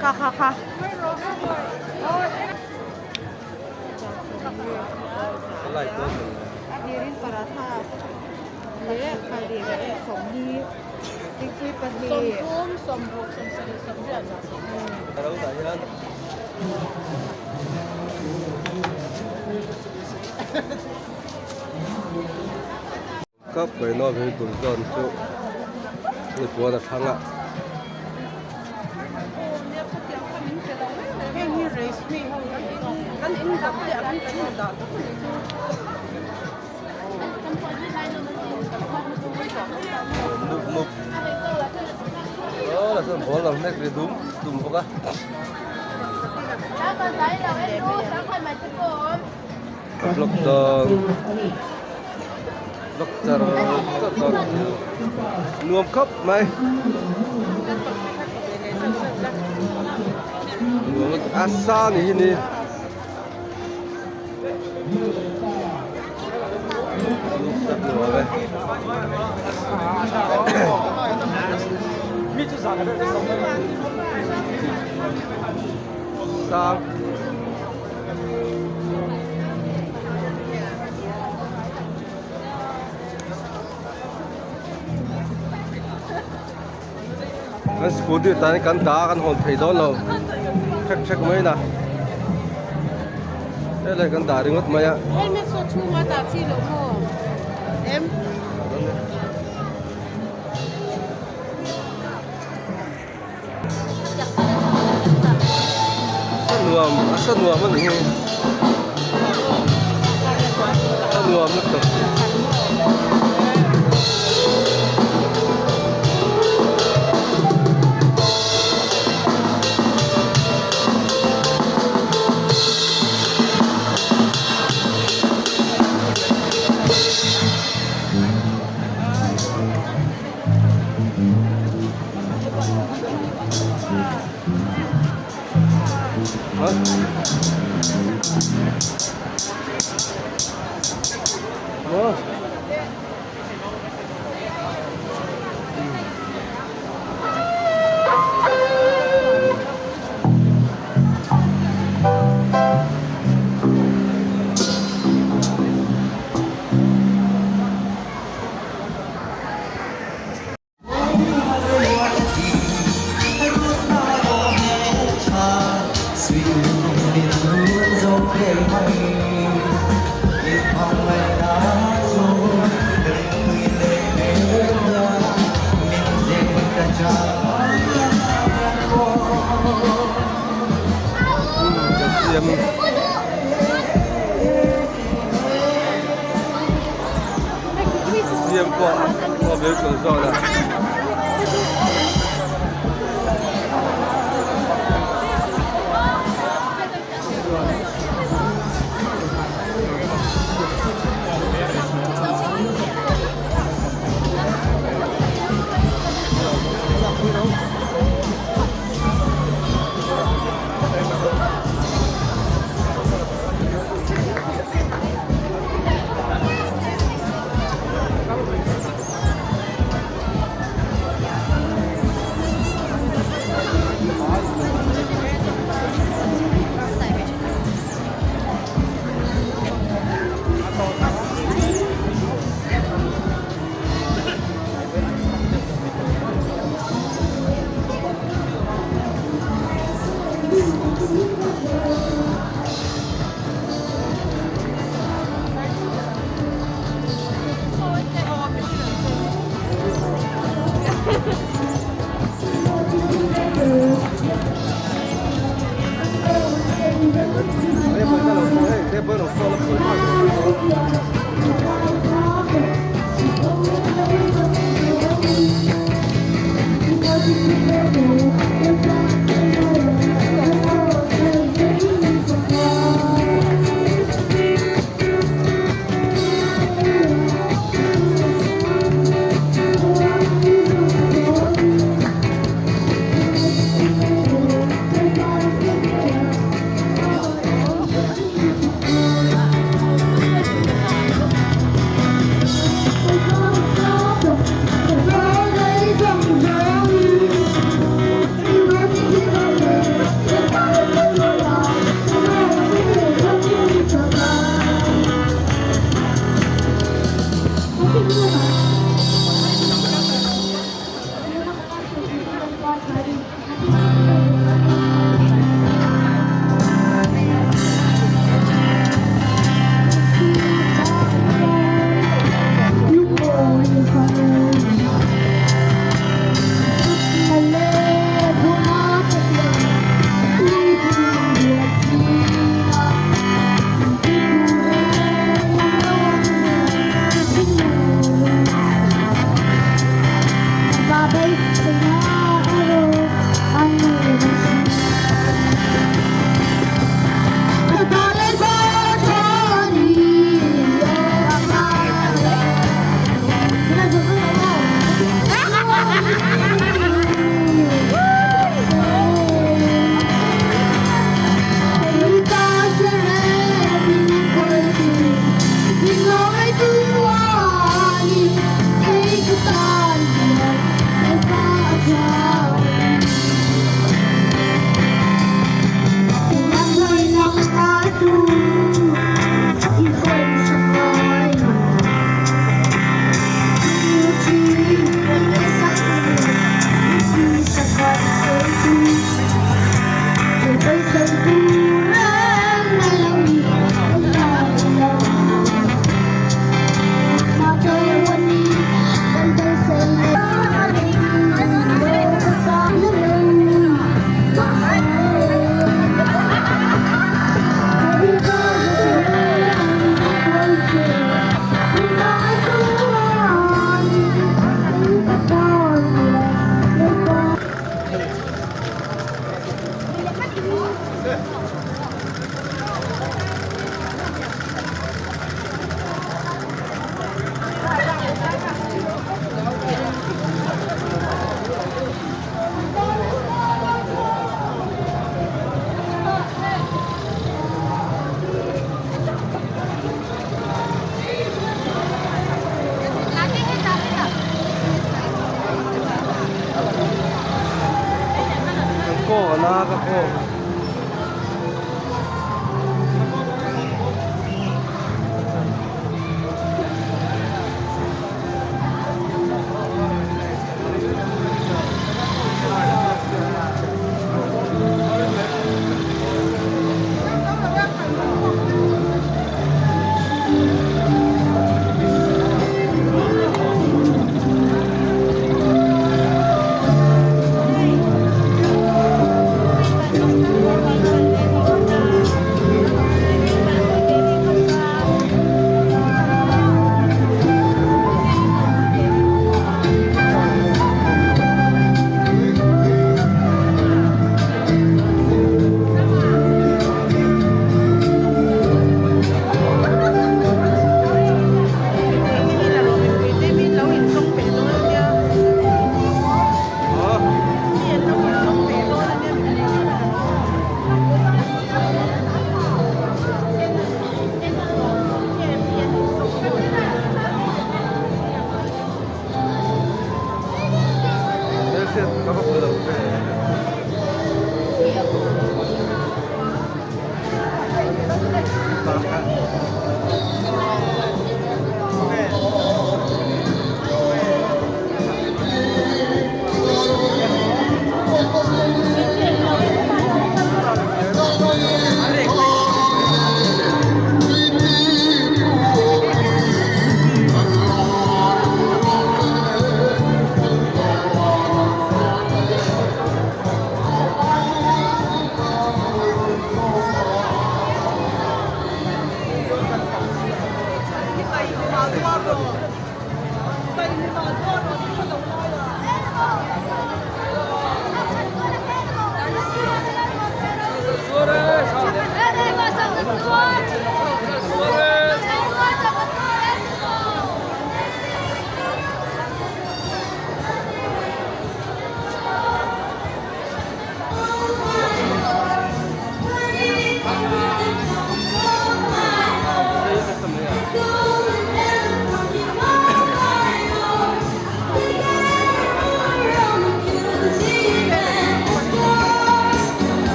Kha kha kha. Cup mai no ve tur zawn chu ni puan a thlang a. Mup mup aw chuan ball lo hnek ri dum dum bawk a. Block dawn block char char dawn nuam khawp mai nuam a sa ni hi ni. Sang Kan scooty tan kan dah a kan hawn thei dawn lo hrek hrek mai na helai kan dah ringawt mai a. Helmet saw chhunga dah chi loh maw em? A nuam a sa nuam a ni hi a nuam lutuk. Siam pawh a ve tawh zawk a.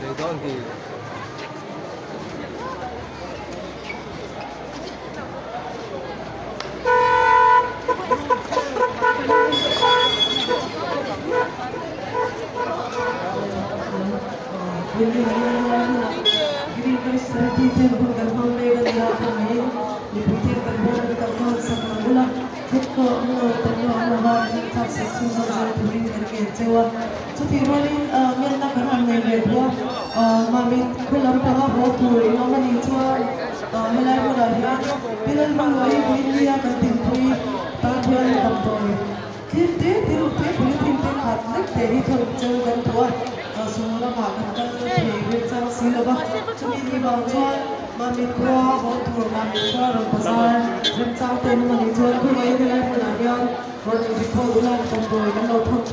Lei dawn hi. Chutih rualin ngenna kan han nei ve duh a, Mami khaw lampanga haw tur in awm a nih chuan helai hmunah hian Pi Lalhmangaih i vawiin nia kan dinpui tan hian damdawi thil te te ruk te polythene te khat lek te hi thawn cheu kan duh a. Sumo lamah kan kal thei remchang si lo va, chumi ni vang chuan Mamit khua haw tur Mamit khua rawn bazar remchang te an awm a nih chuan khawngaihin helai hmunah hian rawn inreport ula damdawi kan lo thawn.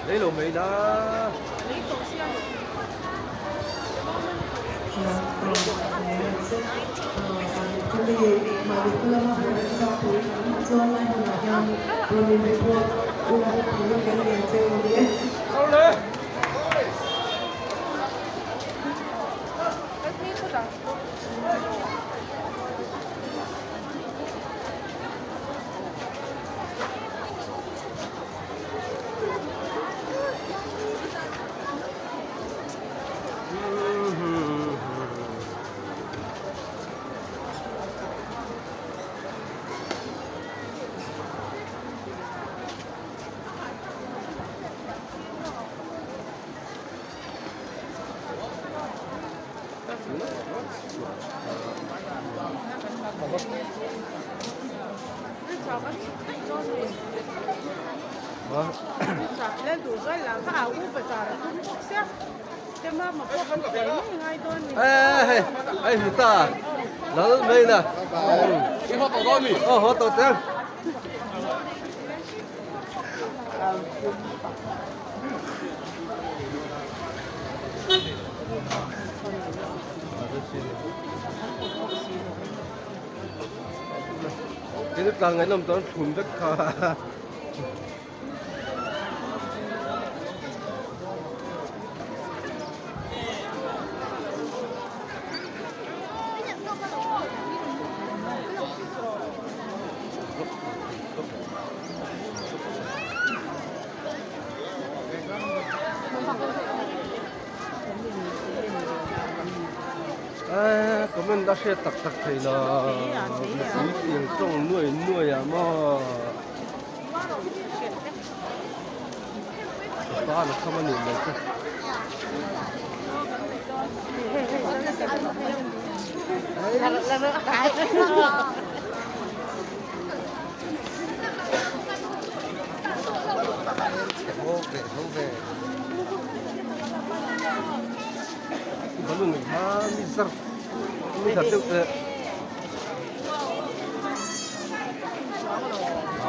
Lấy lô mì đó. Ê, ai hmu ta lal mai na ờ ho tàu teng Cái nước lăng ấy nằm đó thùm đất kha. Comment a hriat tak tak thei lo mipui piang tawng nuai nuai ah maw pa na kham a nih mai chu. Balloon kha mi zar mi zar deuh te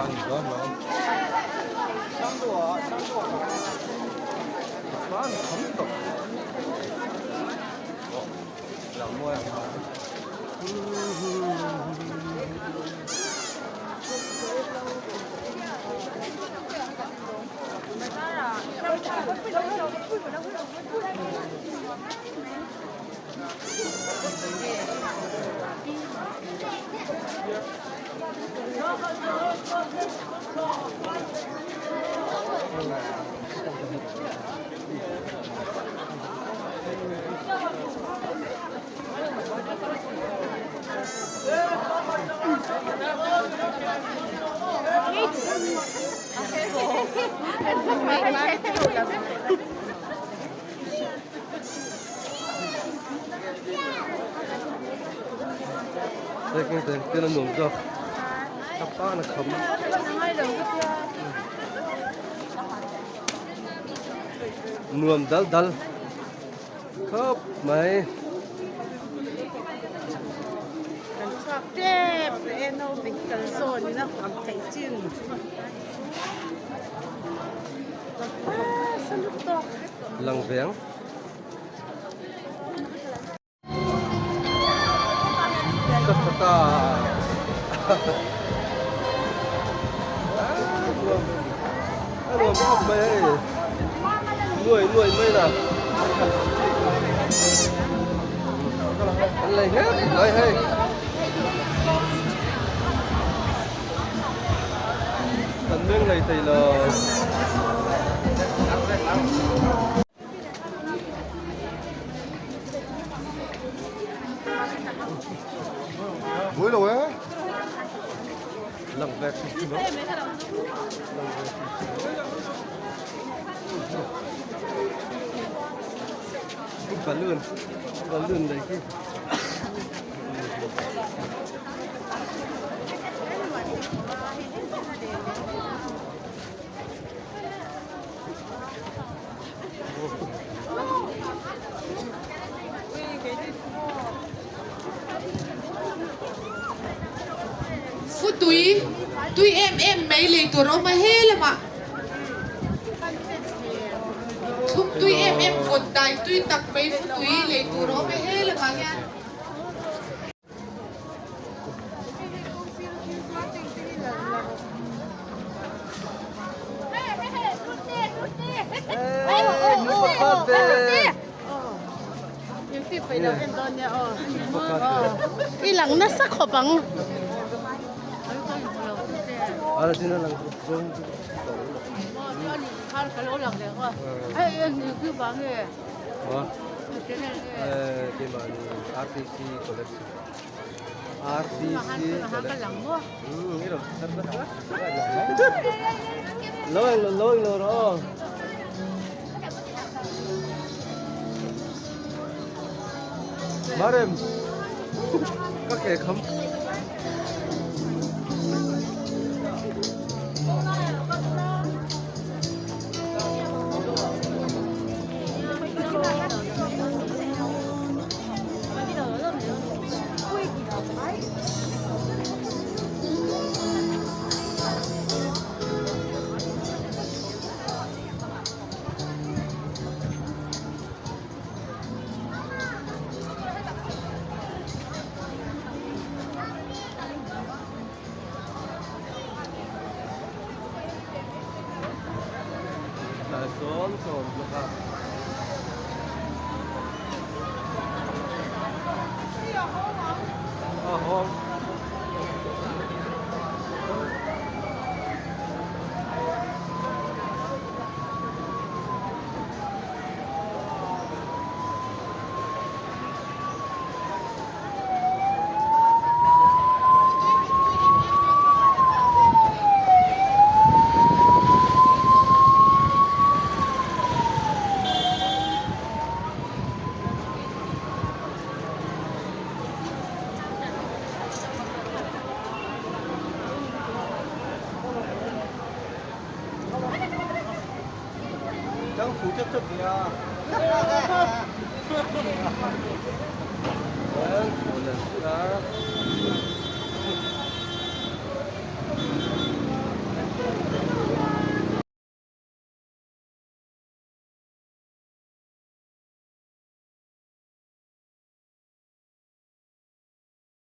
an ba ma an kham tawh Tên là nuông cho các ba là khấm nuông dal dal khớp mày Lang veng. Ka tha ta. A nuam khawp mai hei. Nuai nuai mai la. An lei nghet mai hei. Kan meng lei thei lo. Balloon balloon lei khi. Fu tui tui em em mai lei tur a awm a he lamah thlum tui em em vawt dai tui tak mai fu tui lei tur a awm a he lamah hian. I lang nasa khawp ang. Marem ka ke kham. Sawn sawn bawk a. A hawng. Chang fu chep chep nia. Chang fu lần a.